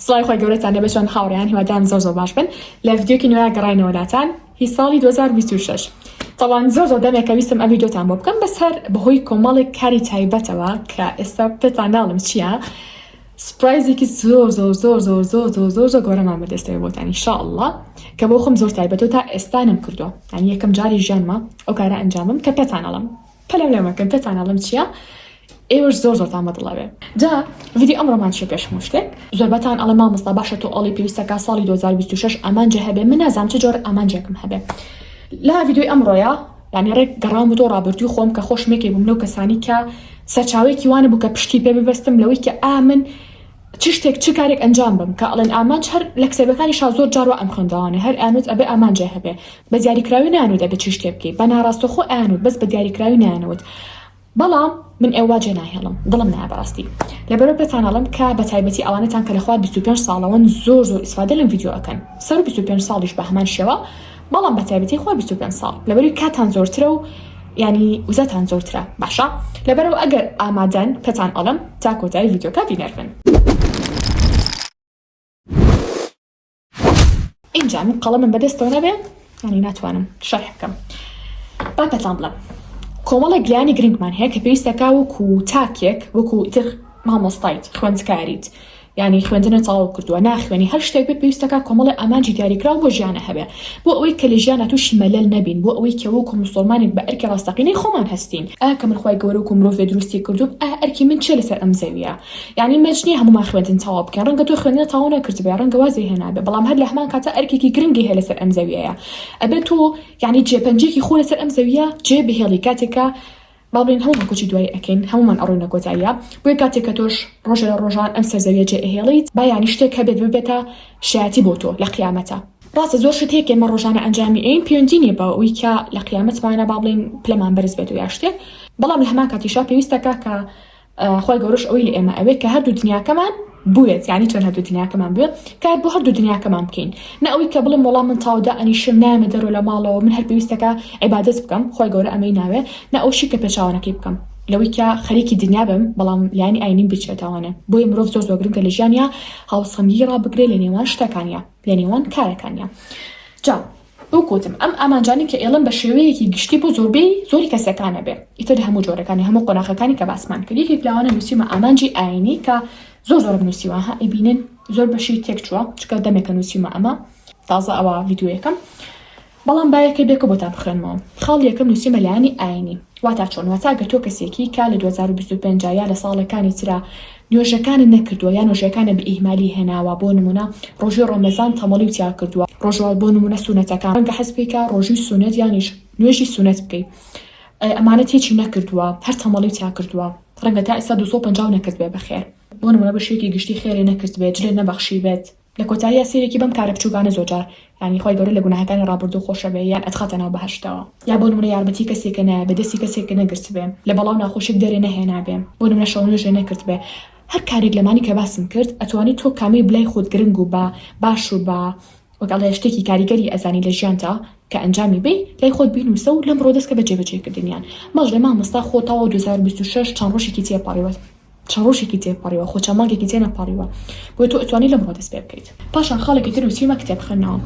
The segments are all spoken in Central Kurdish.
سڵاوی خوای گەورەتان لێبێ چۆن هاوڕێیان هیوادارم زۆر زۆر باش بن لە ڤیدیۆکی نوێیا گەڕاینەوە لاتان هی ساڵی 2026 تەوان زۆر زۆر دەمێکە ویستم ئەم ڤیدیۆتان بۆ بکەم بەس هەر بەهۆی کۆمەڵێک کاری تایبەتەوە کە ئێستا پێتان ناڵم چییە surprise ێکی زۆر زۆر زۆر زۆر زۆر زۆر زۆر زۆر گەورەمان بەدەستەوە بۆتان ان شاء الله کە بۆ خۆم زۆر تایبەتەوە تا ئێستا نەم کردووە یعنی یەکەم جاری ژیانمە ئەو کارە ئەنجامم کە پێتان ئەڵم پەلەم لێ مەکەن پێتان ئەڵێم چییە ئێوەش زۆر زۆرتان بەدڵ ئەبێ جا ڤیدیۆ ئەمڕۆمان چیە پێش هەموو شتێک زۆربەتان ئەڵێ مامۆستا باشە تۆ ئەڵێی پێویستەکە ساڵی 2026 ئامانجە هەبێ من نازانم چ جۆر ئامانجێکم هەبێ لە ڤیدیۆی ئەمڕۆیا یعنی ڕێک گەڕاوم تۆ ڕابردووی خۆم کە خۆشم یەکێک بووم لەو کەسانی کە سەرچاوەیەکی وانە بوو کە پشتی پێ ببەستم لەوەی کە ئا من چ شتێک چ کارێک ئەنجام بم کە ئەڵێن ئامانج هەر لە کتێبەکانیشا زۆر جار وا ئەم خوێندەوانێ هەر ئەیانوت ئەبێ ئامانجێ هەبێ بە دیاریکراوی نایانوت ئەبێ چ شتێ بکەی بە ناڕاستەوخۆ ئەیانوت بەس بە دیاریکراوی نایانوت بەڵام من ئێوە وا جێ ناهێڵم دڵم نایە بەڕاستی لەبەرئەوە پێتان ئەڵێم کە بە تایبەتی ئەوانەتان کە لە خوار 25 ساڵەوەن زۆر زۆر ئیسفادە لەم ڤیدیۆ ئەکەن سەرو 25 ساڵیش بە هەمان شێوە بەڵام بە تایبەتی خوار 25 ساڵ لەبەروی کاتان زۆرترە و یانی وزەتان زۆرترە باشە لەبەرئەوە ئەگەر ئامادەن پێتان ئەڵێم تا کۆتایی ڤیدیۆکە بینەر بن. ئینجا من قەڵەمم بەدەستەوە نەبێ یانی ناتوانم شەرح بکەم با پێتان بڵێم کۆمەڵێک لایەنی گرنگمان هەیە کە پێویستەکە وەکو تاکێک وەکو ئیتر مامۆستایت خوێندکاریت یانی خوێندنت تەواو کردووە ناخوێنی هەر شتێک بێت پێویستەکە کۆمەڵێ ئامانجی دیاریکراو بۆ ژیانە هەبێ بۆ ئەوەی کە لە ژیانا تووشی مەلەل نەبین بۆ ئەوەی کە وەکو موسڵمانێک بە ئەرکی ڕاستەقینەی خۆمان هەستین ئا کە من خوای گەورە وەکو مرۆڤێ دروستی کردووم ئا ئەرکی من چیە لەسەر ئەم زەویە یانی مەرج نیە هەموومان خوێندن تەواو بکەین ڕەنگە تۆ خوێندنت تەواو نەکردبێ ڕەنگە وازی هێنابێ بەڵام هەر لە هەمان کاتا ئەرکێکی گرنگی هەیە لەسەر ئەم زەویەیە ئەبێ تۆ یانی جێپەنجەیەکی خۆ لەسەر ئەم زەویە جێ بهێڵی کاتێک کە با بڵێین هەموومان کۆچی دوایی ئەکەین هەموومان ئەڕۆینە کۆتاییا بۆیە کاتێک کە تۆش ڕۆژێ لە ڕۆژان ئەم سەر زەویە جێ ئەهێڵیت با یانی شتێک هەبێت ببێتە شایەتی بۆ تۆ لە قیامەتا. ڕاستە زۆر شت هەیە کە ئێمە ڕۆژانە ئەنجامی ئەین پەیوەندی نیە بە ئەوەی کە لە قیامەتمانا با بڵێین پلەمان بەرز بێت و یا شتێک بەڵام لە هەمان کاتیشا پێویستەکا کە خوای گەورەش ئەوەی لە ئێمە ئەوێت کە هەردوو دنیاکەمان بوێت یعنی چۆن هەردوو دنیاکەمان بوێت کار بۆ هەردوو دنیاکەمان بکەین نە ئەوەی کە بڵێم وەڵام من تاو دائەنیشم نایەمە دەرەوە لە ماڵەوە من هەر پێویستەکە عیبادەت بکەم خوای گەورە ئەمەی ناوێ نە ئەوشی کە پێچەوانەکەی بکەم لەوەی کە خەریکی دنیا بم بەڵام لایەنی ئاینیم بچێتەوانێ بۆیە مرۆڤ زۆر زۆر گرنگە لە ژیانیا هاوسەنگی ڕابگرێ لە نێوان شتەکانیا لە نێوان کارەکانیا جا وەک وتم ئەم ئامانجانەی کە ئێڵێم بە شێوەیەکی گشتی بۆ زۆربەی زۆری کەسەکانە بێ ئیتر لە هەموو جۆرەکانی هەموو قۆناخەکانی کە باسمان کرد یەکێک لەوانە نووسیومە ئامانجی ئاینی کە زۆر زۆرم نووسیوە ها ئەیبینن زۆر بەشی تێک چووە چونکە دەمێکە نووسیومە ئەمە تازە ئەوە ڤیدیۆیەکەم بەڵام با یەکە بێکە بۆتان بخوێنمەوە خاڵی یەکەم نووسیومە لایەنی ئاینی واتا چۆن واتا گەر تۆ کەسێکی کە لە 2025 یا لە ساڵەکانی ترا نوێژەکانت نەکردووە یا نوێژەکانت بە ئیهمالی هێناوە بۆ نموونە ڕۆژووی ڕەمەزان تەمەڵی و تیا کردووە ڕۆژوە بۆ نموونە سونەتەکان ڕەنگە حەز بکەی کە ڕۆژووی سونەت یانیش نوێژی سونەت بکەی ئەمانەت هیچی نەکردووە هەر تەمەڵی و تیا کردووە ڕەنگە تا ئێستا 250 نەکردبێ بەخێر بۆ نموونە بە شێوەیەکی گشتی خێرێ نەکردبێ جلێ نەبەخشیبێت لە کۆتاییا سەیرێکی بەم کارە بچوکانە زۆرجار یانی خوای گەورە لە گوناهەکانی ڕابردوو خۆشەبێ یان ئەتخاتە ناو بەهەشتەوە یا بۆ نمونە یارمەتی کەسێکە نایە بە دەستی کەسێکە نەگرتبێ لە بەڵاو ناخۆشیەک دەرێ نەهێنابێ بۆ نمونە شەو نوێژێ نەکردبێ هەر کارێک لەمانی کە باسم کرد ئەتوانی تۆ کامەی بلای خۆت گرنگ و بە باش و بە وەک ئەڵێ شتێکی کاریگەری ئەزانی لە ژیانتا کە ئەنجامی بەی لای خۆت بینوسە و لەمڕۆ دەستکە بە جێبەجێکردنیان مەڵێ مامۆستا خۆ تەواو 2026 چەند ڕۆژێکی تێپەڕیوە چەند ڕۆژێکی تێپەڕیوە خۆ چەند مانگێکی تێنەپەڕیوە بۆیە تۆ ئەتوانی لەمڕۆ دەست پێ بکەیت. پاشان خاڵێکی تر نووسیومە کتێب خوێندنەوە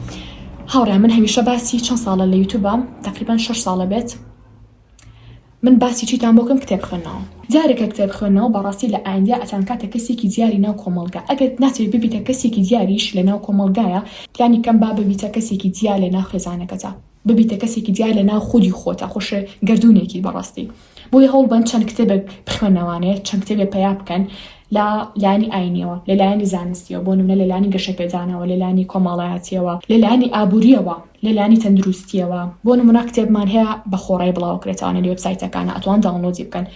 هاوڕێیان من هەمیشە باسی چەند ساڵە لە یوتوبام تقریبا شەش ساڵە بێت من باسی چیتان بۆ کەم کتێب خوێندنەوە دیارە کە کتێب خوێندنەوە بەڕاستی لە ئایندە ئەتانکاتە کەسێکی دیاری ناو کۆمەڵگا ئەگەر ناتەوێت ببیتە کەسێکی دیاریش لە ناو کۆمەڵگایە لانی کەم با ببیتە کەسێکی دیار لە ناو خێزانەکەتا ببیتە کەسێکی دیار لە ناو خودی خۆتا خۆش گەردوونێکی بەڕاستی بۆیە هەوڵبەن چەند کتێبێک بخوێنەوانێ چەند کتێبێ پەیا بکەن لە لایەنی ئاینیەوە لە لایەنی زانستیەوە بۆ نمونە لە لایەنی گەشەپێدانەوە لە لایەنی کۆمەڵایەتیەوە لە لایەنی ئابووریەوە لە لایەنی تەندروستیەوە بۆ نمونە کتێبمان هەیە بە خۆڕایی بڵاوکرێتەوانێ لە وێبسایتەکانە ئەتوان download ی بکەن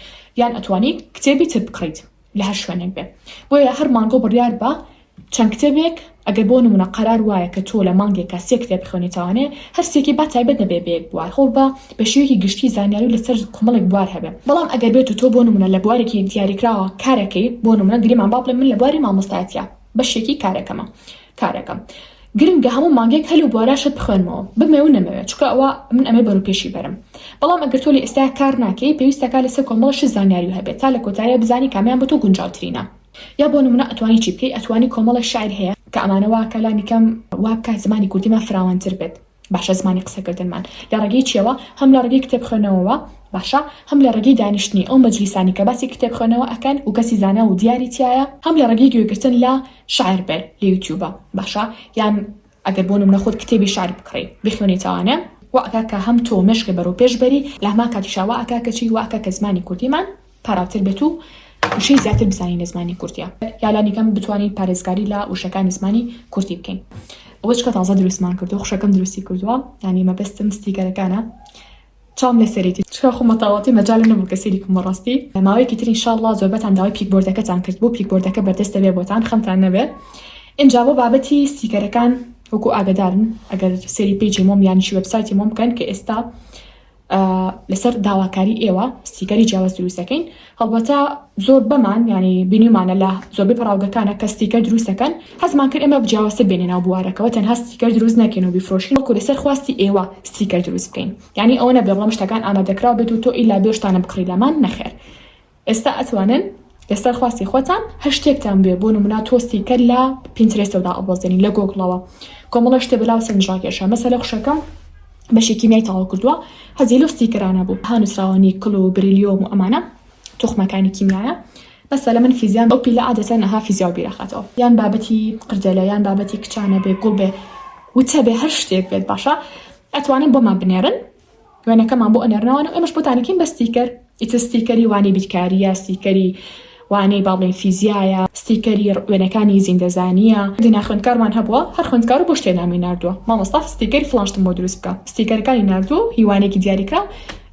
یان ئەتوانی کتێبی تر بکڕیت لە هەر شوێنێک بێ بۆیە هەر مانگە و بڕیار بە چەند کتێبێک ئەگەر بۆ نمونە قەرار وایە کە تۆ لە مانگێکا سێ کتێب بخوێنیتەوانێ هەر سێکی با تایبەت نەبێ بە یەک بوار هەوڵ بە بە شێوەیەکی گشتی زانیاری لەسەر کۆمەڵێک بوار هەبێ بەڵام ئەگەر بێت و تۆ بۆ نمونە لە بوارێکی دیاریکراوە کارەکەی بۆ نمونە گریمان با بڵێم من لە بواری مامۆستایەتیا بەشێکی کارەکەمە کارەکەم گرنگە هەموو مانگێک هەل و بوارا شت بخوێنمەوە بمەوێ و نەمەوێ چونکە ئەوە من ئەمێ بەرەو پێشی بەرم بەڵام ئەگەر تۆ لە ئێستا کار ناکەی پێویستەکە لەسەر کۆمەڵە شت زانیاری هەبێت تا لە کۆتاییا بزانی کامیان بۆ تۆ گونجاوترینە. یا بۆ نمونە ئەتوانی چی بکەی ئەتوانی کۆمەڵێک شعر هەیە کە ئەمانە واکە لانی کەم وا بکات زمانی کوردیمان فراوانتر بێت باشە زمانی قسەکردنمان لە ڕێگەی چیەوە هەم لە ڕێگەی کتێب خوێندنەوەوە باشە هەم لە ڕێگەی دانیشتنی ئەو مەجلیسانی کە باسی کتێب خوێندنەوە ئەکەن و کەسی زانا و دیاری تیایە هەم لە ڕێگەی گوێگرتن لە شعر بێت لە یوتیوبە باشە یان ئەگەر بۆ نمونە خۆت کتێبی شعر بکڕی بیخوێنیتەوانێ وا ئەکا کە هەم تۆ مێشکت بەرەو پێش بەری لە هەمان کاتیشا وا ئەکا کە چی وا ئەکا کە زمانی کوردیمان پاراوتر بێت و وشەی زیاتر بزانین لە زمانی کوردیا یا لانیکەم بتوانین پارێزگاری لە وشەکانی زمانی کوردی بکەین. ئەوە چکە تازە دروستمان کردووە خوشەکەم دروستی کردووە یانی مەبەستم sticker ەکانە چاوم لەسەرێتی چکە خۆ مەتاڵەتی مەجالم نەبوو کە سەیری بکەم بەڕاستی ماوەیەکی تر ئینشاڵڵا زۆربەتان داوای pinboard ەکەتان کرد بۆ pinboard ەکە بەردەست دەبێ بۆتان خەمتان نەبێ ئینجا بۆ بابەتی sticker ەکان وەکو ئاگەدارن ئەگەر سەیری page ی مۆم یانیش وێبسایتی مۆم بکەن کە ئێستا لەسەر داواکاری ئێوە sticker ی جیاواز دروست دەکەین هەڵبەتە زۆر بەمان یانی بینیومانە لە زۆربەی پەڕاوگەکانە کە sticker دروست دەکەن حەزمان کرد ئێمە جیاوازتر بێنە ناو بوارەکەوە تەنها sticker دروست نەکەین و بیفرۆشین بەڵکو لەسەر خواستی ئێوە sticker دروست بکەین یانی ئەوە نەبێ بڵێم شتەکان ئامادەکراو بێت و تۆ ئیلا بێ شتانە بکڕی لەمان نەخێر ئێستا ئەتوانن لەسەر خواستی خۆتان هەر شتێکتان بوێ بۆ نمونە تۆ sticker لە پینترێستەوە دائەبەزێنی لە گۆگڵەوە کۆمەڵە شتێ بەلاوە سەرنجڕاکێشە مەسەلە خوشەکەم بەشی کیمیای تەواو کردووە حەزی لەو sticker انە بوو ها نووسراوە نیکل و بریلیۆم و ئەمانە توخمەکانی کیمیایە مەسەلە من فیزیام ئەو پیلە عادەتەن ئەها فیزیا و بیرەخاتەوە یان بابەتی قردەلە یان بابەتی کچانە بێ گوڵ بێ وتە بێ هەر شتێک بێت باشە ئەتوانن بۆمان بنێرن وێنەکەمان بۆ ئەنێرنەوە و ئێمەش بۆتان ئەکەین بە sticker ئیتر sticker ی وانەی بیرکارییە sticker ی وانەی با بڵێین فیزیایە sticker ی وێنەکانی زیندەزانییە دینا خوێندکارمان هەبووە هەر خوێندکار و بۆ شتێ نامی ناردووە مامۆستا sticker ی فڵان شتم بۆ دروست بکە sticker ەکانی ناردووە و هی وانەیەکی دیاریکراو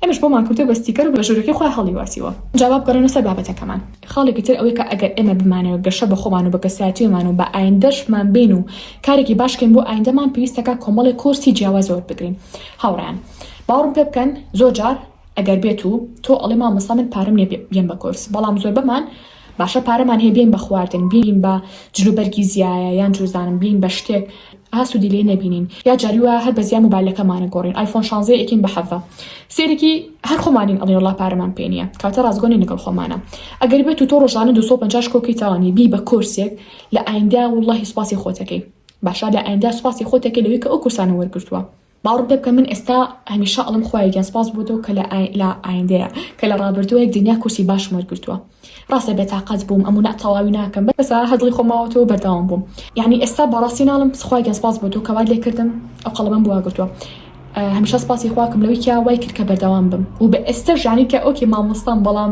ئێمەش بۆمان کردووە بە sticker و بە ژوورەکەی خۆی هەڵیواسیوە جا با بگەڕێینەوە سەر بابەتەکەمان. خاڵێکی تر ئەوەی کە ئەگەر ئێمە بمانەوێت گەشە بە خۆمان و بە کەسایەتیمان و بە ئایندەشمان بین و کارێکی باش بکەین بۆ ئایندەمان پێویستەکە کۆمەڵێک کۆرسی جیاواز وەربگرین هاوڕێیان باوەڕم پێ بکەن زۆر جار ئەگەر بێت و تۆ ئەڵێ مامۆستا من پارەم نییە بێم بە کۆرس بەڵام زۆربەمان باشە پارەمان هەیە بێین بە خواردن بێین بە جلوبەرگی زیایە یان جوزانم بێین بە شتێک ئا سوودی لێ نەبینین یا جاری وایە هەر بە زیان مۆبایلەکەمانە گۆڕین ئایفۆن شانزەیە ئەیکەین بە حەڤە سێرێکی هەر خۆمانین ئەڵێن وەڵا پارەمان پێ نییە کەواتە ڕاستگۆ نین لەگەڵ خۆمانە ئەگەر بێت و تۆ ڕۆژانە 250 کۆکەیتەوانی بی بە کۆرسێک لە ئایندە وەڵاهی سوپاسی خۆتەکەی باشە لە ئایندە سوپاسی خۆتەکەی لەوەی کە ئەو کورسانە وەرگرتووە باوەڕم پێ بکە من ئێستا هەمیشە ئەڵێم خوایە گیان سوپاس بۆ تۆ کە لە لە ئایندەیە کە لە ڕابردووە یەک دنیا کورسی باشم وەرگرتووە ڕاستە بێتاقەت بووم ئەم و نا تەواوی ناکەم بەس هەر دڵی خۆم ماوەتەوە بەردەوام بووم یعنی ئێستا بەڕاستی ناڵم خوای گیان سوپاس بۆ تۆ کە وات لێ کردم ئەو قەڵەمەم بۆ گرتووە هەمیشە سوپاسی خواکەم لەوەی کە وای کرد کە بەردەوام بم و بە ئێستاش یعنی کە okay مامۆستام بەڵام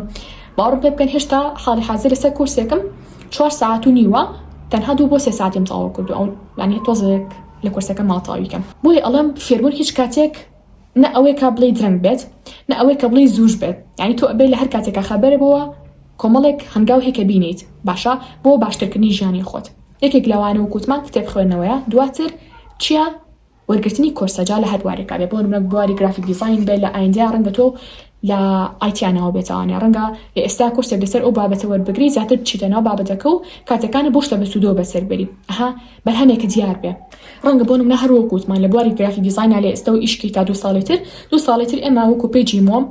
باوەڕم پێ بکەن هێشتا حاڵی حازر لەسەر کورسێکم چوار سەعات و نیوە تەنها دوو بۆ سێ ساعتیم تەواو کردو ئەو یعنی تۆزێک لە کۆرسەکە ماڵتاوی کەم بۆیە ئەڵێم فێربوون هیچ کاتێک نە ئەوەی کە بڵێی درەنگ بێت نە ئەوەی کە بڵێی زووش بێت یعنی تۆ ئەبێ لە هەر کاتێکا خەبەرە بۆوە کۆمەڵێک هەنگاو هەیە کە بینیت باشە بۆ باشترکردنی ژیانی خۆت یەکێک لەوانە وەک وتمان کتێب خوێندنەوەیە دواتر چییە وەرگرتنی کۆرسە جا لە هەر بوارێکا بێ بۆ نمونە بواری graphic design بێ لە ئایندەیا ڕەنگە تۆ لە IT یانەوە بێتەوانێ ڕەنگە لە ئێستا کورسێک لەسەر ئەو بابەتە وەربگری زیاتر بچیتە ناو بابەتەکە و کاتەکانت بۆ شتە بەسوودەوە بەسەر بەری ئەها بەرهەمێکە دیار بێ ڕەنگە بۆ نمونە هەر وەک وتمان لە بواری graphic design ا لە ئێستا و ئیشکی تا دوو ساڵی تر دوو ساڵی تر ئێمە وەکو page ی مۆم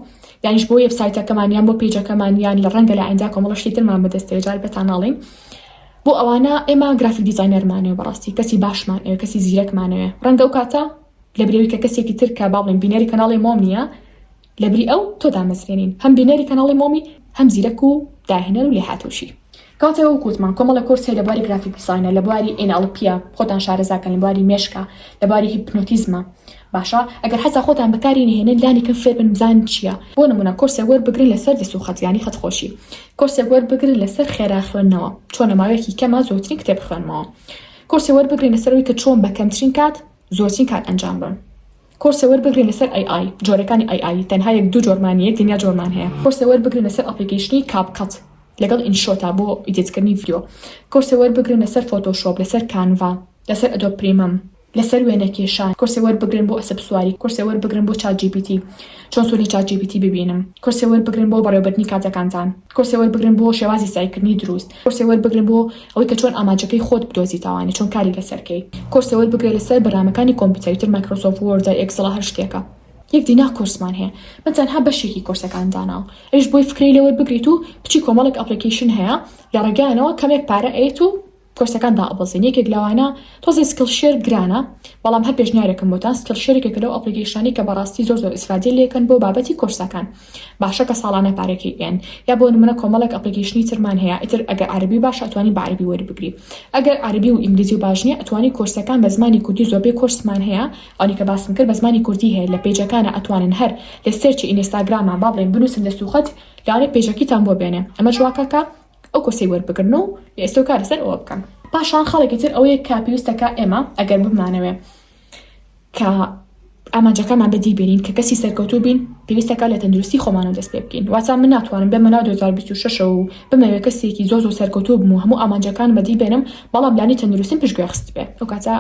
یانیش بۆ وێبسایتەکەمان یان بۆ page ەکەمان یان لە ڕەنگە لە ئایندا کۆمەڵە شتی ترمان بەدەستەوە جار پێتان ناڵێین بۆ ئەوانە ئێمە graphic designer مانەوێ بەڕاستی کەسی باشمان ئەوێ کەسی زیرەکمانەوێ ڕەنگە ئەو کاتە لە برێوی کە کەسێکی تر کە با بڵێین بینەری کەناڵی مۆم نییە لەبری ئەو تۆ دامەزرێنین هەم بینەری کەناڵی مۆمی هەم زیرەک و داهێنەر و لێهاتووشی. کەواتە وەک وتمان کۆمەڵێک کۆرس هەیە لە بواری graphic design ە لە بواری NLP ە خۆتان شارەزاکەن لە بواری مێشکە لە بواری hypnotism ە باشە ئەگەر حەتا خۆتان بەکاری نەهێنن لانی کەم فێربن بزانن چییە بۆ نمونە کۆرسێک وەربگرن لەسەر دەست و خەت یانی خەت خۆشی کۆرسێک وەربگرن لەسەر خێرا خوێندنەوە چۆن لە ماوەیەکی کەما زۆرترین کتێب بخوێنمەوە کۆرسێک وەربگرن لەسەر ئەوەی کە چۆن بە کەمترین کات زۆرترین کار ئەنجام بەم. کۆرسێ وەربگرن لەسەر AI جۆرەکانی AI تەنها یەک دوو جۆرمان نیە یەک دنیا جۆرمان هەیە کۆرسێ وەربگرن لەسەر application ی CapCut لەگەڵ InShot ا بۆ edit کردنی ڤیدیۆ کۆرسێ وەربگرن لەسەر Photoshop لەسەر Canva لەسەر Adobe Premiere لەسەر وێنەکێشان کۆرسێ وەربگرن بۆ ئەسپ سواری کۆرسێ وەربگرن بۆ ChatGPT چۆن سوودی ChatGPT ببینم کۆرسێ وەربگرن بۆ بەڕێوەبردنی کاتەکانتان کۆرسێ وەربگرن بۆ شێوازی سەعیکردنی دروست کۆرسێ وەربگرن بۆ ئەوەی کە چۆن ئامانجەکەی خۆت بدۆزیتەوانێ چۆن کاری لەسەر کەی کۆرسێ وەربگرە لەسەر بەرنامەکانی کۆمپیوتەری تر Microsoft Word ە Excel ە هەر شتێکە. یەک دینا کۆرسمان هەیە من تەنها بەشێکی کۆرسەکان داناوە ئەویش بۆی فکرەی لێ وەربگریت و بچی کۆمەڵێک application هەیە لە ڕێگایانەوە کەمێک پارە ئەیەت و کۆرسەکان دائەبەزین یەکێک لەوانە تۆزێ Skillshare گرانە بەڵام هەر پێشنیارێکم بۆتان Skillshare یەکێکە لەو application انەی کە بەڕاستی زۆر زۆر ئیسفادەی لێکەن بۆ بابەتی کۆرسەکان باشە کە ساڵانە پارەکەی ئێن یا بۆ نمونە کۆمەڵێک application ی ترمان هەیە ئیتر ئەگەر عەرەبی باشە ئەتوانی بە عەرەبی وەربگری ئەگەر عەرەبی و ئینگلیزی و باش نیە ئەتوانی کۆرسەکان بە زمانی کوردی زۆربەی کۆرسمان هەیە ئەوانی کە باسم کرد بە زمانی کوردی هەیە لە page ەکانا ئەتوانن هەر لە search ی ئینستاگراما با بڵێین بنوسن دەست و خەت لەوانەیە page ەکیتان بۆ بێنێ ئەمەش واکا کە ئەو کۆرسەی وەربگرن و لە ئێستەوە کار لەسەر ئەوە بکەن. پاشان خاڵێکی تر ئەوەیە کە پێویستە کە ئێمە ئەگەر بمانەوێ کە ئامانجەکانمان بەدی بێنین کە کەسی سەرکەوتوو بین پێویستە کە لە تەندروستی خۆمانەوە دەست پێ بکەین واتە من ناتوانم بێمە ناو 2026 و بمەوێ کەسێکی زۆر زۆر سەرکەوتوو بم و هەموو ئامانجەکانم بەدی بێنم بەڵام لانی تەندروستیم پشتگوێ خستبێ ئەو کاتە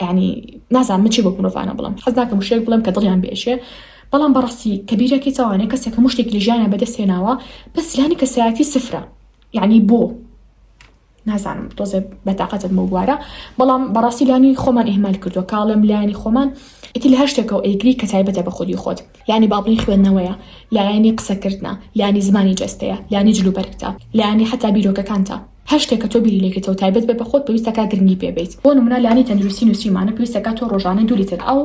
یانی نازانم من چی بۆ مرۆڤانە بڵێم حەز ناکەم وشەیەک بڵێم کە دڵیان بێشێ بەڵام بەڕاستی کە بیرەکەیتەوانێ کەسێک هەموو شتێکی لە ژیانە بەدەست هێناوە بەس لانی کەسایەتی سفرە یعنی بۆ نازانم تۆزێ بەتاقەتم بۆ بوارە بەڵام بەڕاستی لانی خۆمان ئیهمال کردووە کاڵێم لایەنی خۆمان ئیتر لە هەر شتێکەوە ئەیگری کە تایبەتە بە خودی خۆت لایەنی با بڵێین خوێندنەوەیە لایەنی قسەکردنە لایەنی زمانی جەستەیە لایەنی جلوبەرگتە لایەنی حەتا بیرۆکەکانتە هەر شتێک کە تۆ بیری لێکەیتەوە تایبەت بێت بە خۆت پێویستە کا گرنگی پێ بەیت بۆ نمونە لایەنی تەندروستی نووسیومانە پێویستە کا تۆ ڕۆژانە دوو لیتر ئاو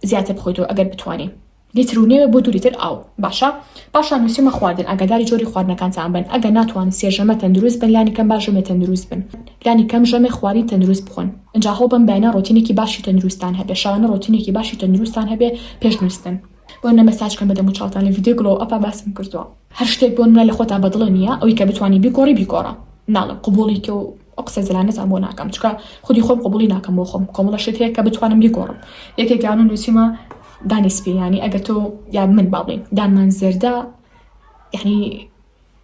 زیاتر بخۆیتەوە ئەگەر بتوانی لیتر و نێوێ بۆ دوو لیتر ئاو باشە پاشان نووسیومە خواردن ئاگاداری جۆری خواردنەکانتان بن ئەگەر ناتوانن سێ ژەمە تەندروست بن لانی کەم با ژەمێ تەندروست بن لانی کەم ژەمێ خواردنی تەندروست بخۆن ئینجا هەوڵبەن بەیانیان ڕۆتینێکی باشی تەندروستتان هەبێ شەوانە ڕۆتینێکی باشی تەندروستتان هەبێ پێش نووستن بۆ نمونە مەساج کەن بە دەموچاوتان لە ڤیدیۆی glow up ا باسم کردووە. هەر شتێک بۆ نمونە لە خۆتا بەدڵ نییە ئەوی کە بتوانی بیگۆڕی بیگۆڕە ناڵێم قبوڵی کە و ئەو قسە زلانەتان بۆ ناکەم چونکە خودی خۆم قبوڵی ناکەم بۆ خۆم کۆمەڵە شت هەیە کە بتوانم بیگۆڕم یەکێک لەوانە نووسیمە دانی سپی یانی ئەگەر تۆ یا من با بڵێین دانمان زەردە یعنی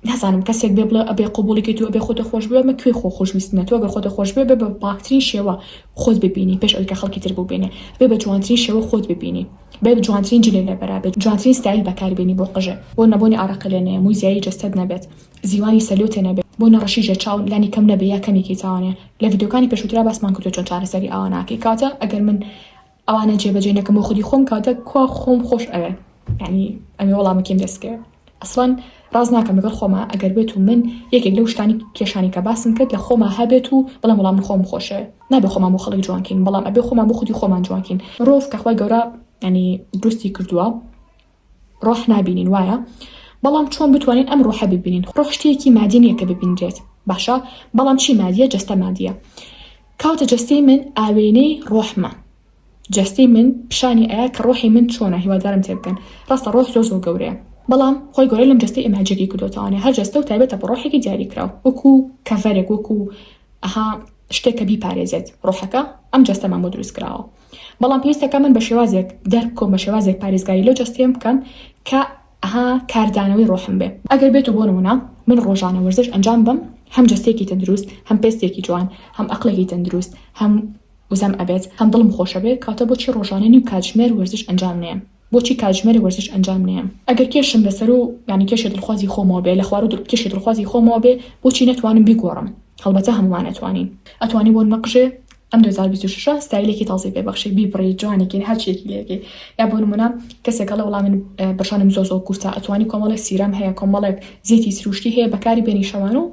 نازانم کەسێک بێ بڵێ ئەبێ قبوڵی کەیت و ئەبێ خۆتە خۆش بوێ ئەمە کوێی خۆ خۆشویستنە تۆ ئەگەر خۆتە خۆش بوێ بێ بە پاکترین شێوە خۆت ببینی پێش ئەوەی کە خەڵکی تر ببینێ بێ بە جوانترین شێوە خۆت ببینی بێ بە جوانترین جلێ لەبەرا بێت جوانترین ستایل بەکاربێنی بۆ قژێ بۆ نەبۆنی ئارەقە لێ نەیە مووی زیایی جەستەت نەبێت زیوانی سەلوتێ نەبێت بۆ نەڕەشی ژێر چاو لانی کەم نەبێ یا کەمێکی تاوانێ لە ڤیدیۆکانی پێشووترا باسمان کردووە چۆن چارەسەری ئاوا ناکەی کەواتە ئەگەر من ئەوانە جێبەجێ نەکەم بۆ خودی خۆم کەواتە کوا خۆم خۆش ئەوێ یعنی ئەمێ وەڵامەکەیم دەست کەوێ ئەسڵەن ڕاست ناکەم لەگەڵ خۆما ئەگەر بێت و من یەکێک لەو شتانی کێشانی کە باسم کرد لە خۆما هەبێت و بڵێم وەڵام من خۆم خۆشەوێ نابێ خۆمان بۆ خەڵک جوان کەین بەڵام ئەبێ خۆمان بۆ خودی خۆمان جوان کەین مرۆڤ کە خوای گەورە یعنی دروستی کردووە ڕۆح نابینین وایە؟ بەڵام چۆن بتوانین ئەم ڕۆحە ببینین؟ ڕۆح شتێکی مادی نییە کە ببینرێت باشە بەڵام چی مادیە جەستە مادیە کاوتە جەستەی من ئاوێنەی ڕۆحمە جەستەی من پیشانی ئەیا کە ڕۆحی من چۆنە هیوادارم تێبگەن ڕاستە ڕۆح زۆر زۆر گەورەیە بەڵام خۆی گەورە لەم جەستەی ئێمە جێگەی کردۆتەوانێ هەر جەستە و تایبەتە بە ڕۆحێکی دیاریکراو وەکو کەڤەرێک وەکو ئەها شتێک کە بیپارێزێت ڕۆحەکە ئەم جەستەمان بۆ دروست کراوە بەڵام پێویستەکە من بە شێوازێک دەرک بکەم بە شێوازێک پارێزگاری لەو جەستەیەم بکەم کە ئەها کاردانەوەی ڕۆحم بێ ئەگەر بێت و بۆ نمونە من ڕۆژانە وەرزش ئەنجام بەم هەم جەستەیەکی تەندروست هەم پێستێکی جوان هەم ئەقڵێکی تەندروست هەم وزەم ئەبێت هەم دڵم خۆشە بێ کەواتە بۆچی ڕۆژانە نیو کاتژمێر وەرزش ئەنجام نەیەم بۆچی کاتژمێرێک وەرزش ئەنجام نەیەم ئەگەر کێشم لەسەر و یانی کێشی دڵخوازی خۆمەوە بێ لە خوارو کێشی دڵخوازی خۆمەوە بێ بۆچی نەتوانم بیگۆڕم هەڵبەتە هەموومان ئەتوانین ئەتوانی بۆ نمە قژێ ئەم 2026 ستایلێکی تازەی پێ بەخشی بیبڕی جوانێکی هەرچیەکی لێکەی یا بۆ نمونە کەسێک ئەڵێ وەڵا من برژانم زۆر زۆر کورتە ئەتوانی کۆمەڵێک serum هەیە کۆمەڵێک زیتی سروشتی هەیە بەکاری بێنی شەوان و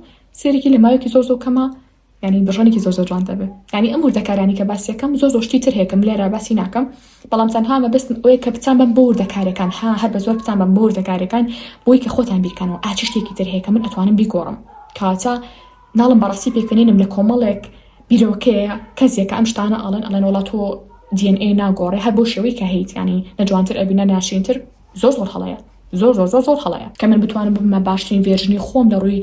سێرێکی لە ماوەیەکی زۆر زۆر کەمە یانی بڕژانێکی زۆر زۆر جوان دەبێ یانی ئەم وردەکارانی کە باسیەکەم زۆر زۆر شتی تر هەیە کە من لێرە باسی ناکەم بەڵام تەنها مەبەستم ئەوەیە کە بتان بەم بۆ وردەکارەکان ها هەر بە زۆر بتان بەم بۆ وردەکارەکان بۆی کە خۆتان بیرکەنەوە ئا چ شتێکی تر هەیە کە من ئەتوانم بیگۆڕم کەواتە ناڵم بەڕاستی پێکەنینم لە کۆمەڵێک بیرۆکەیە کەسێک کە ئەم شتانە ئەڵێن ئەڵێن وەڵا تۆ DNA ناگۆڕێ هەر بۆ شێوەی کە هەیت یانی نە جوانتر ئەبی نە ناشرینتر زۆر زۆر هەڵەیە زۆر زۆر زۆر زۆر هەڵەیە کە من بتوانم ببمە باشترین version ی خۆم لە ڕووی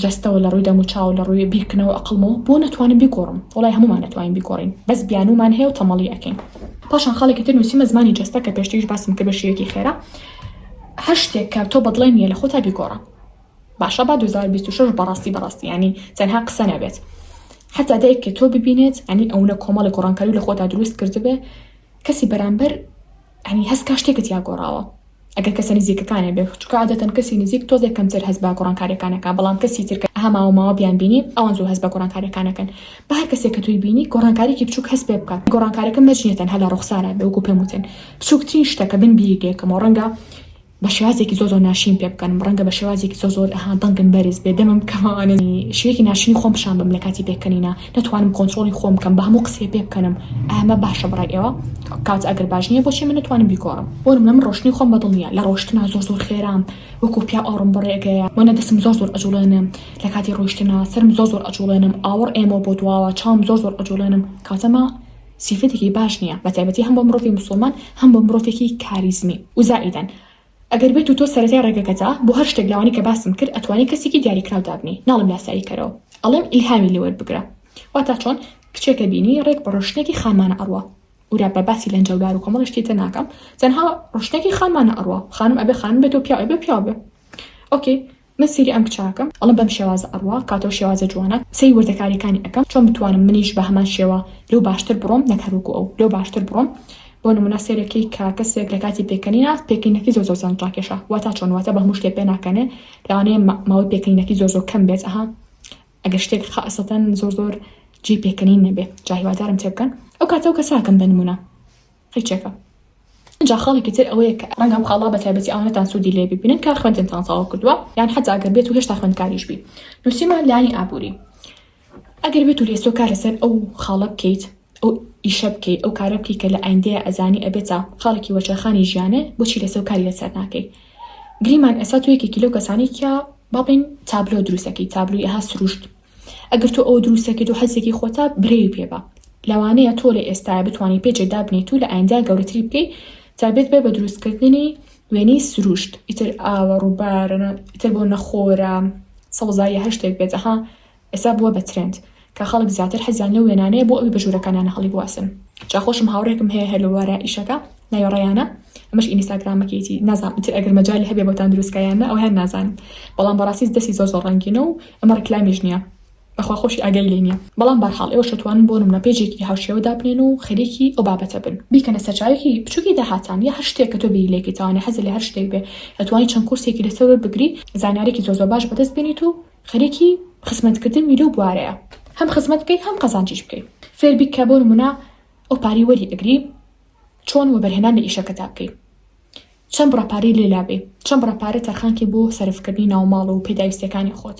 جەستەوە لە ڕووی دەموچاو لە ڕووی بیرکردنەوە ئەقڵمەوە بۆ نەتوانم بیگۆڕم وەڵای هەموومان ئەتوانین بیگۆڕین بەس بیانوومان هەیە و تەمەڵی ئەکەین پاشان خاڵێکی تر نووسیمە زمانی جەستە کە پێشتریش باسم کرد بە شێوەیەکی خێرا هەر شتێک کە تۆ بەدڵێ نییە لە خۆتا بیگۆڕە باشە با 2026 بەڕاستی بەڕاستی ینی تەنها قسە نەبێت حتا دایک کە تۆ ببینێت ینی ئەونە کۆمەڵی گۆڕانکاری لە خۆتا دروست کردبێ کەسی بەرامبەر یانی هەست کا شتێکت تیا گۆڕاوە ئەگەر کەسە نزیکەکانێ بێ چونکە عادەتەن کەسی نزیک تۆزێک کەمتر هەست بە گۆڕانکاریەکان ئەکا بەڵام کەسی تر کە. ئەها ماوە ماوە بیان بینی ئەوان زوو هەست بە گۆڕانکاریەکان ئەکەن با هەر کەسێک کە تۆی بینی گۆڕانکاریەکی بچوک هەست پێ بکات گۆڕانکاریەکە مەرج نیە تەنها لە ڕوخسارا بێ وەکو پێم وتن بچوکترین شتە کە من بیری لێکەمەوە ڕەنگە بە شێوازێکی زۆر زۆر ناشرین پێ بکەنم ڕەنگە بە شێوازێکی زۆر زۆر ئەها دەنگم بەرز بێ دەمم بکەمەوانێ شێوەیەکی ناشرینی خۆم پیشان بەم لە کاتی پێکەنینا نەتوانم کۆنترۆڵی خۆم بکەم بە هەموو قسەیە پێ بکەنم ئەمە باشە بەڕای ئێوە کات ئەگەر باش نییە بۆچی من نەتوانم بیگۆڕم بۆ نمونە من ڕۆشتنی خۆم بەدڵ نییە لە ڕۆشتنا زۆر زۆر خێرام وەکو پیاو ئاوڕم بەڕێگەیە وەنە دەستم زۆر زۆر ئەجوڵێنم لە کاتی ڕۆیشتنا سەرم زۆر زۆر ئەجوڵێنم ئاوڕ ئێمەوە بۆ دواوە چاوم زۆر زۆر ئەجوڵێنم کاتەمە سیفەتێکی باش نییە بە تایبەتی هەم بۆ مرۆڤی موسڵمان هەم بۆ مرۆڤێکی کاریزمی و زائیدەن ئەگەر بێت و تۆ سەرەتای ڕێگەکەتە بۆ هەر شتێک لەوانەی کە باسم کرد ئەتوانی کەسێکی دیاریکراو دابنێی ناڵێم لاسایی کەرەوە ئەڵێم ئیلهامی لێ وەربگرە واتا چۆن کچێکە بینی ڕێک بە ڕۆشتنێکی خانمانە ئەڕوا ورا بە باسی لەنجەولار و کۆمەڵی شتی تر ناکەم تەنها ڕۆشتنێکی خانمانە ئەڕوا خانم ئەبێ خانم بێت و پیاو ئەبێ پیاو بێ okay من سەیری ئەم کچە ئەکەم ئەڵێم بەم شێوازە ئەڕوا کاتەوە شێوازە جوانە سەیری وردەکاریەکانی ئەکەم چۆن بتوانم منیش بە هەمان شێوە لەو باشتر بڕۆم نەک هەر وەکو ئەو لەو باشتر بڕۆم بۆ نمونە سەیرەکەی کە کەسێک لە کاتی پێکەنینا پێکەنینەکەی زۆر زۆر سەرنجڕاکێشە واتا چۆن واتا بە هەموو شتێ پێ ناکەنێ لەوانەیە ماوەی پێکەنینەکەی زۆر زۆر کەم بێت ئەها ئەگەر شتێک خاسەتەن زۆر زۆر جێی پێکەنین نەبێ جا هیوادارم تێبگەن ئەو کاتە ئەو کەساکەم بە نمونە قیچێکە. ئینجا خاڵێکی تر ئەوەیە کە ڕەنگە ئەم خاڵە بە تایبەتی ئەوانەتان سوودی لێ ببینن کە خوێندنتان تەواو کردووە یان حەتا ئەگەر بێت و هێشتا خوێندکاریش بی نووسیمان لایەنی ئابووری ئەگەر بێت و لێسۆ کار لەسەر ئەو خاڵە بکەیت ئەو ئیشە بکەیت ئەو کارە بکەیت کە لە ئایندەیە ئەزانی ئەبێتە خاڵێکی وەرچەرخانی ژیانێ بۆچی لەسەر کاری لەسەر ناکەی گریمان ئێستا تۆ یەکێکی لەو کەسانی کە با بڵێین تابلۆ دروستەکەی تابلۆی ئەها سروشت ئەگەر تۆ ئەوە دروستەکەیت و حەزێکی خۆتە برەوی پێ بە لەوانەیە تۆ لە ئێستایا بتوانی page ێک دابنێیت و لە ئایندەیا گەورەتری بکەی تایبەت بێ بە دروستکردنی وێنەی سروشت ئیتر ئاوە ڕووبارە ئیتر بۆ نەخۆرە سەوزاییە هەر شتێک بێت ئەها ئێستا بووە بە trend کە خەڵک زیاتر حەزیان لەو وێنانەیە بۆ ئەوی بە ژوورەکانیانە هەڵیبواسن جا خۆشم هاوڕێکم هەیە هەر لە وارە ئیشەکە ناوی ڕەیانە ئەمەش ئینستاگرامەکەیتی نازانم ئیتر ئەگەر مەجالی هەبێ بۆتان دروست کا یان نا ئەوەیان نازانم بەڵام بەڕاستی دەستی زۆر زۆر ڕەنگینە و ئەمە ڕیکلامیش نییە بەخوا خۆشی ئاگای لێ نییە بەڵام بەرحاڵ ئێوەش دەتوانن بۆ نمونە page ێکی هاوشێوە دابنێن و خەریکی ئەو بابەتە بن بیکەنە سەرچاوەیەکی بچوکی داهاتان یا هەر شتێک کە تۆ بیری لێکەیتەوانێ حەزت لە هەر شتێک بێ ئەتوانی چەند کورسێکی لەسەر وەربگری زانیارێکی زۆر زۆر باش بەدەست بێنیت و خەریکی خزمەت کردن بی لەو بوارەیە هەم خزمەت بکەی هەم قازانجیش بکەی فێربی کە بۆ نمونە ئەو پارەی وەری ئەگری چۆن وەبەرهێنان لە ئیشەکەتا بکەی چەند بڕە پارەی لێ لابەی چەند بڕە پارە تەرخانکەی بۆ سەرفکردنی ناوماڵ و پێداویستیەکانی خۆت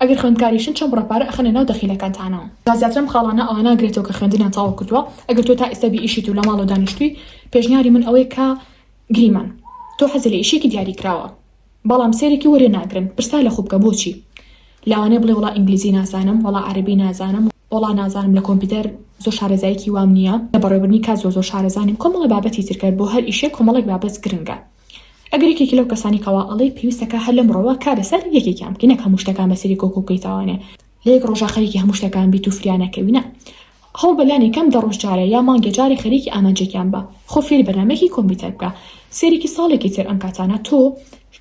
ئەگەر خوێندکاریشن چەند بڕە پارە ئەخەنە ناو دەخیلەکانتانەوە. جا زیاتر ئەم خاڵانە ئەوانە ئەگرێتەوە کە خوێندنیان تەواو کردووە ئەگەر تۆ تا ئیستا بێ ئیشیت و لە ماڵەوە دانیشتووی پێشنیاری من ئەوەیە کە گریمان تۆ حەزت لە ئیشێکی دیاریکراوە بەڵام سەیرێکی وەرێ ناگرن پرسیار لە خۆ بکە بۆچی؟ لەوانەیە بڵێ وەڵا ئینگلیزی نازانم وەڵا عەرەبی نازانم وەڵا نازانم لە کۆمپیوتەر زۆر شارەزایەکی وام نییە لە بەڕێوەبردنی کات زۆر زۆر شارەزا نیم کۆمەڵە بابەتی تر کە بۆ هەر ئیشێک کۆمەڵێک بابەت گرنگە ئەگەر یەکێکی لەو کەسانی کەوا ئەڵێی پێویستەکە هەر لەمڕۆوە کار لەسەر یەکێکیان بکەی نەک هەموو شتەکان بەسەری کۆکۆ بکەیتەوانێ لە یەک ڕۆژا خەریکی هەموو شتەکان بیت و فریا نەکەوی نا هەوڵبە لانی کەم دە ڕۆژ جارێ یا مانگێ جارێ خەریکی ئامانجێکیان بە خۆ فێری بەرنامەیەکی کۆمپیوتەر بکە سەیرێکی ساڵێکی تر ئەم کاتانە تۆ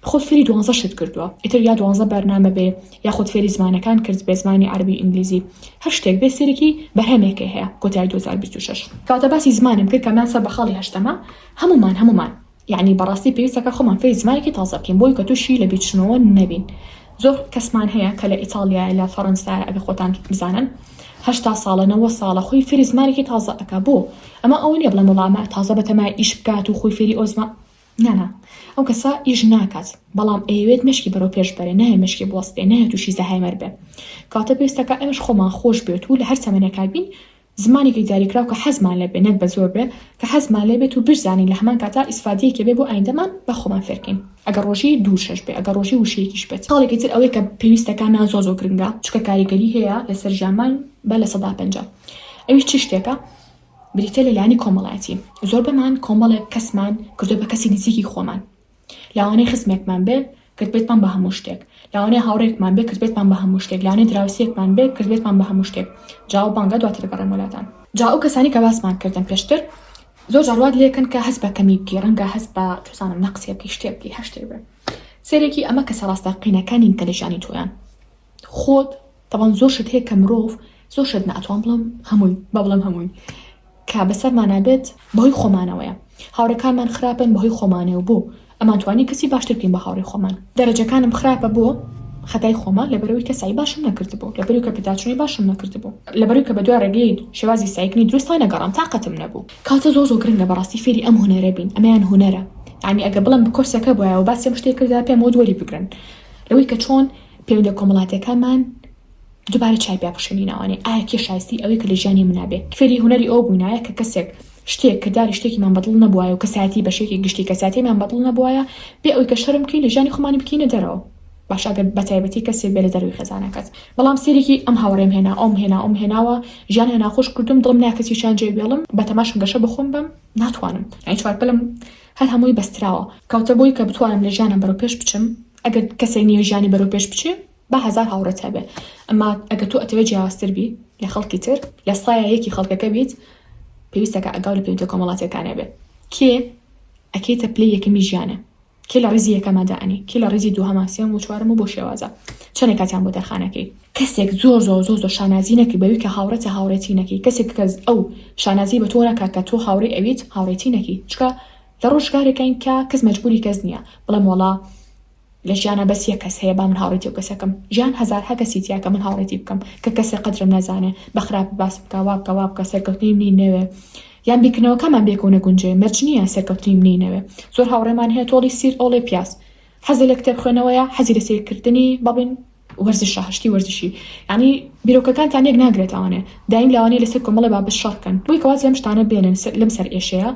خۆت فێری دوانزە شت کردووە ئیتر یا دوانزە بەرنامە بێ یاخود فێری زمانەکان کرد بێ زمانی عەرەبی و ئینگلیزی هەر شتێک بێ سەیرێکی بەرهەمێکەی هەیە کۆتایی 2026. کەواتە باسی زمانم کرد کە مان سەر بە خاڵی هەشتەمە هەموومان هەموومان یەعنی بەڕاستی پێویستەکە خۆمان فێری زمانێکی تازە بکەین بۆی کە تووشی لەبیرچوونەوە نەبین زۆر کەسمان هەیە کە لە ئیتاڵیایە لە فەڕەنسایە ئەگەر خۆتان بزانن 80 ساڵە 90 ساڵە خۆی فێری زمانێکی تازە ئەکا بۆ ئەمە ئەوە نییە بڵێم وەڵا ئەمە تازە بەتەمای ئیش بکات و خۆی فێری ئەو زمان نا نا ئەو کەسە ئیش ناکات بەڵام ئەیەوێت مێشکی بەرەو پێش بەرێ نایەوێت مێشکی بوەستێ نایەوێت تووشی زەهایمەر بێ کەواتە پێویستەکە ئێمەش خۆمان خۆش بێت و لە هەر تەمەنێکا بین زمانێکی دیاریکراو کە حەزمان لێ بێ نەک بە زۆر بێ کە حەزمان لێ بێت و بشزانین لە هەمان کاتا ئیسفادەیەکی بێ بۆ ئایندەمان با خۆمان فێرکەین ئەگەر ڕۆژی دوو وشەش بێ ئەگەر ڕۆژی وشەیەکیش بێت. خاڵێکی تر ئەوەی کە پێویستەکانمان زۆر زۆر گرنگە چونکە کاریگەری هەیە لەسەر ژیانمان بە 50% ئەویش چ شتێکە بریتیە لە لایەنی کۆمەڵایەتی زۆربەمان کۆمەڵێک کەسمان کردوە بە کەسی نزیکی خۆمان لەوانەیە خزمێکمان بێ کردبێتمان بە هەموو شتێک لەوانەیە هاوڕێکمان بێ کردبێتمان بە هەموو شتێک لەوانەیە دراوسێکمان بێ کردبێتمان بە هەموو شتێک جا ئەو بانگە دواتر دەگەڕێمەوە لاتان. جا ئەو کەسانەی کە باسمان کردن پێشتر زۆر جار وات لێکەن کە هەست بە کەمی بکەی ڕەنگە هەست بە چوزانم نەقسێ بکەی شتێ بکەی هەر شتێک بێ سەیرێکی ئەمە کەسە ڕاستەقینەکە نین کە لە ژیانی تۆیان خۆت تەبعەن زۆر شت هەیە کە مرۆڤ زۆر شت نا ئەتوانم بڵێم هەمووی با بڵێم هەمووی کە بەسەرمانا بێت بەهۆی خۆمانەوەیە هاوڕێکانمان خراپن بەهۆی خۆمانەوە بۆ ئەمانتوانی کەسی باشتر بکەین بە هاوڕێی خۆمان دەرەجەکانم خراپە بۆ؟ خەتای خۆمە لەبەرئەوەی کە سەعی باشم نەکردبوو، لەبەرئەوەی کە پێداچوونەوەی باشم نەکردبوو، لەبەرئەوەی کە بەدوای ڕێگەی شێوازی سەعیکردنی دروستا نەگەڕام، تاقەتم نەبوو. کەواتە زۆر زۆر گرنگە بەڕاستی فێری ئەم هونەرە بین، ئەمەیان هونەرە، یانی ئەگەر بڵێم کۆرسێک هەبوایە و باسی ئەم شتەی کردایە پێم وت وەری بگرن لەوەی کە چۆن پەیوەندیە کۆمەڵاتیەکانمان دوبارە چای پیا بخشێنینەوانێ ئایا کێ شایستەی ئەوەی کە لە ژیانی منا بێ فێری هونەری ئەوە بووینایە کە کەسێک شتێک کرداری شتێکیمان بەدڵ نەبوایە و کەسایەتی بەشێکی گشتی کەسایەتیمان بەدڵ نەبوایە بێ ئەوەی کە شەرم بکەین لە ژیانی خۆمانی بکەینە دەرەوە باشە ئەگەر بەتایبەتی کەسێک بێ لە دەرەوەی خێزانەکەت بەڵام سەیرێکی ئەم هاوڕێم هێنا ئەوم هێنا ئەوم هێناوە ژیانیان ناخۆش کردوم دڵم نایە کەسیشیان جێ بێڵم بەتەماشم گەشە بەخۆم بەم ناتوانم یانی چوارپەلم هەر هەمووی بەستراوە کەوتە بۆی کە بتوانم لە ژیانم بەرەو پێش بچم ئەگەر کەسێک نییە ژیانی بەرەو پێش بچێ با هەزار هاوڕێت هەبێ ئەما ئەگەر تۆ ئەتەوێ جیاوازتر بی لە خەڵکی تر لە سایە یەکی خەڵکەکە بیت پێویستەکە ئەگاو لە پەیوەندیە کۆمەڵاتیەکانە بێ کێ ئەکەیتە پلەی یەکەمی ژیانە کێ لە ڕیزی یەکەما دائەنێی کێ لە ڕیزی دووهەما سێم و چوارەم و بۆ شێوازە چەنێک کاتیان بۆ تەرخانەکەی کەسێک زۆر زۆر زۆر زۆر شانازی نەکەی بەوی کە هاوڕێتە هاوڕێتی نەکەی کەسێک کە ئەو شانازی بە تۆ نەکا کە تۆ هاوڕێی ئەویت هاوڕێتی نەکەی چونکە لە ڕۆژگارێکین کە کەس مەجبوری کەس نییە بڵێم وەڵا لە ژیانا بەس یەک کەس هەیە با من هاوڕێتی ئەو کەسە کەم ژیان هەزارها کەسی تیا کە من هاوڕێتی بکەم کە کەسێ قەدرم نەزانێ بە خراپ باس بکا وا بکا وا بکا سەرکەوتنی منی نەوێ یان بیرکردنەوەکانمان بێکەوە نەگونجێ مەرج نییە سەرکەوتنی منی نەوێ زۆر هاوڕێمان هەیە تۆڵی سیر ئۆڵێ پیاز حەزی لە کتێب خوێنەوەیە حەزی لە سەیرکردنی با بڵێین وەرزشە شتی وەرزشی یانی بیرۆکەکانتان یەک ناگرێتەوانێ دایم لاوانەیە لەسەر کۆمەڵێ بابەت شەڕ کەن بۆی کە واز لەم شتانە بێنن لەم سەرئێشەیە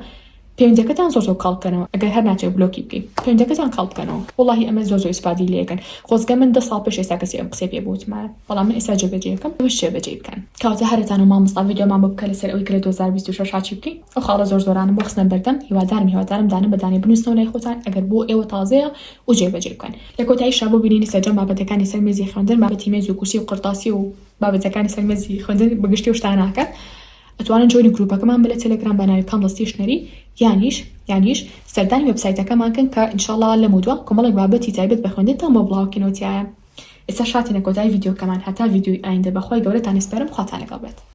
پەیوەندیەکەتان زۆر زۆر کاڵ بکەنەوە ئەگەر هەر ناتەوێ بلۆکی بکەی پەیوەندیەکەتان کاڵ بکەنەوە وەڵاهی ئەمە زۆر زۆر ئیسفادەی لێ ئەکەن خۆزگە من دە ساڵ پێش ئێستا کەسێ ئەم قسەی پێ بوتمایە بەڵام من ئێستا جێبەجێی ئەکەم ئێوەش جێبەجێی بکەن کەواتە هەرتان و مامۆستا ڤیدیۆمان بۆ بکە لەسەر ئەوەی کە لە 2026 چی بکەین ئەو خاڵە زۆر زۆرانم بۆ خستنە بەردەم هیوادارم هیوادارم دانە بە دانەی بنووسنەوە لای خۆتان ئەگەر بۆ ئێوە تازەیە و جێبەجێی بکەن لە کۆتاییشا بۆ بینینی سەرجەم بابەتەکانی سەر مێزی خوێندن بابەتی مێز و کورسی و قرتاسی و بابەتەکانی سەر مێزی خوێندن بە گشتی و شتانەکە ئەتوانن join ی گروپەکەمان بن لە تێلێگرام بە ناوی کامڵ stationery یانیش یانیش سەردانی وێبسایتەکەمان کەن کە ان شاء اللە لەمەودوا کۆمەڵێک بابەتی تایبەت بە خوێندنتان بۆ بڵاوکەینەوە تیایا ئێستا هاتینە کۆتایی ڤیدیۆکەمان هەتا ڤیدیۆی ئایندە بەخوای گەورەتان ئەسپێرم خواتان لەگەڵ بێت.